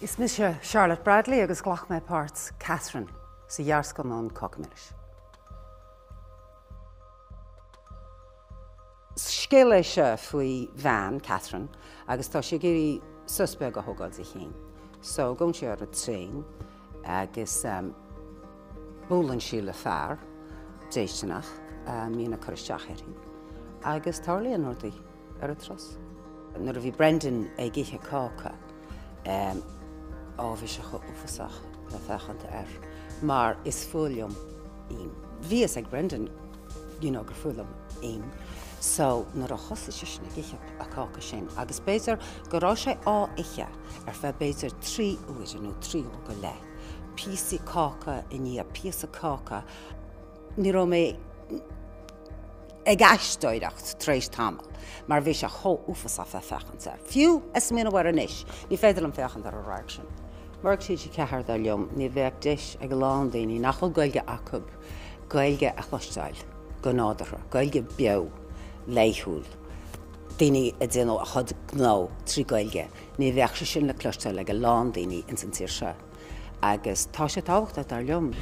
Is mise Charlotte Bradley agus ghlac mé páirt Catherine sa ghearrscannán Cáca Milis. Scéal é seo faoi bhean, Catherine, agus tá sí ag iarraidh sos beag a thógáil di féin. So, gabhann sí ar an traein agus buaileann sí le fear déistineach a mbíonn ag cur isteach uirthi agus tarlaíonn rudaí ar an turas. Nuair a bhí Brendan ag ithe cáca, á bhí sé chomh uafásach le féachaint air mar is fuath liom im. Bhí fhios ag Brendan you know gur fuath liom im so nuair a thosaigh seisean ag ithe a cáca sin agus b'fhéidir go raibh sé á ithe ar feadh b'fhéidir 3 uaire nó 3 uair go leith, píosaí cáca i ndiaidh píosa cáca, Ní raibh mé ag aisteoireacht tar éis tamaill mar bhí sé chomh uafásach bheith féachaint air. Fiú ag smaoineamh air anois, ní féidir liom féachaint ar an radharc sin. Murach TG4, dar liom, ní bheadh deis ag a lán daoine nach bhfuil Gaeilge acu Gaeilge a chloisteáil go nádúrtha, Gaeilge beo, laethúil, daoine ag déanamh a chuid gnó trí Gaeilge, ní bheadh sé sin le cloisteáil ag a lán daoine ins an tír seo. Agus tá sé tábhachtach, dar liom.